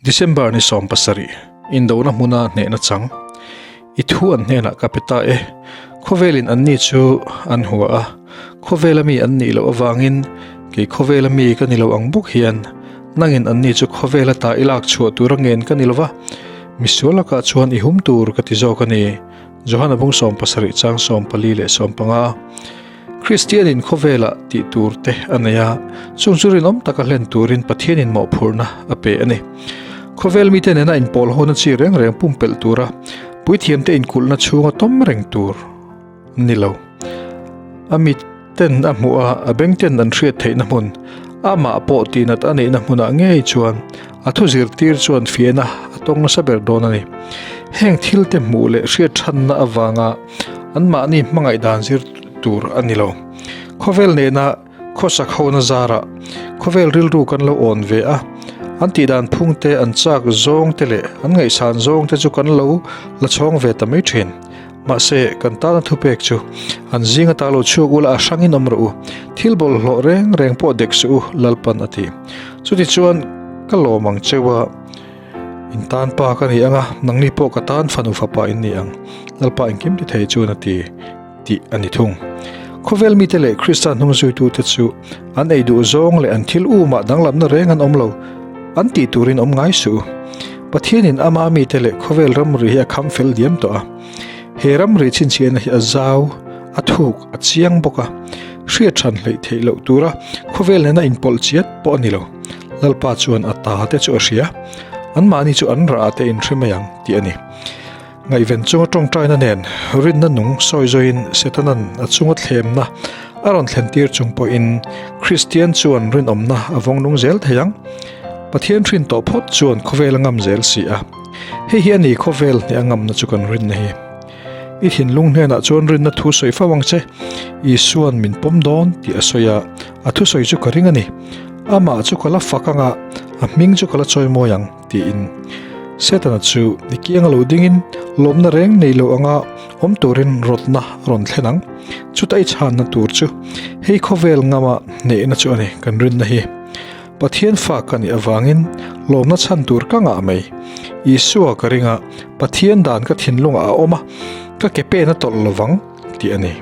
December ni 17, indona hmuna hnehna chang. I thu an hnenah ka pe ta e. Khawvelin anni chu an hua a, khawvela mi an nih loh avangin kei khawvela mi ka ni lo ang bawk hian nangin anni chu khawvela ta i lak chhuah tura ngen ka ni lo va, misual lakah chuan i hum tur ka ti zawk a ni. Johana bung 70 chang 14 leh 15. Kristianin khawvelah tih tur te a nei a, chung chu rinawm taka hlen turin Pathianin mawhphurhna a pe a ni. Khawvel mite nena inpawl hawna chi reng reng pumpelh tura puithiamte inkulhna chhunga tawm reng tur ni lo. A mitten a hmuh a, a bengten an hriat theihna hmun, amah pawh tihnat a neihna hmunah ngei chuan a thu zirtir chuan fiahna a tawng nasa ber dawn a ni. Heng thilte hmuh leh hriat thanna avanga Anmahni hmangaih dan zir tur a ni lo. Khawvel nena khawsak hona zarah khawvel rilru kan lo awn ve a, an tihdan phung te, an chak zawng te leh an ngaihsan zawng te chu kan lo la chhawng ve ta mai thin. Mahse, kan tana thupek chu an zing ata lo chhuak ula a hrangin awm rawh u, thil bawlhhlawh reng reng pawh dek suh u, Lalpan a ti. Chutichuan, ka lawm ang cheu a. In tan pa ka ni ang a, nangni pawh ka tan fanu fapa in ni ang, Lalpa engkim ti thei chuan a ti, tih a ni thung. Khawvel mite leh Krista hnungzuitute chu an ei duh zawng leh an thil umah danglamna reng an awm lo, an tih turin awm ngai suh u. Pathianin ama mite leh khawvel ramri hi a kham fel diam tawh a. He ramri chhinchhiahna hi a zau, a thuk, a chiang bawk a, hriat hran hleih theih loh tura khawvel nena inpawlh chiat pawh a ni lo. Lalpa chuan a ta te chu a hria, anmahni chu an rah te in hre mai ang tih a ni. Ngaihven chunga tawngtaina nen rinna nung sawi zawiin Setanan a chunga thlemna a rawn thlen tir chung pawhin Kristian chuan rinawmna a vawng nung zel thei ang. Pathian hrin tawh phawt chuan khawvel a ngam zel si a. Hei hi a ni khawvel hneh a ngamna chu kan rinna hi. I thinlung hnenah chuan rinna thu sawi fo ang che. Isuan min pawm dawn tih a sawi a, a thusawi chu ka ring a ni. Amah chu ka la fak ang a, a hming chu ka la chawi mawi ang, tiin. Setana chu ni kianga lo dingin lawmna reng nei lo anga awm turin rawtna a rawn thlen ang. Chuta i chhanna tur chu hei khawvel ngama hnehna chu a ni kan rinna hi. Pathian fa ka nih avangin lawmna chhan tur ka ngah mai. Isua ka ring a, Pathian dan ka thinlungah a awm a, ka ke pen a tawlh lovang tih a ni.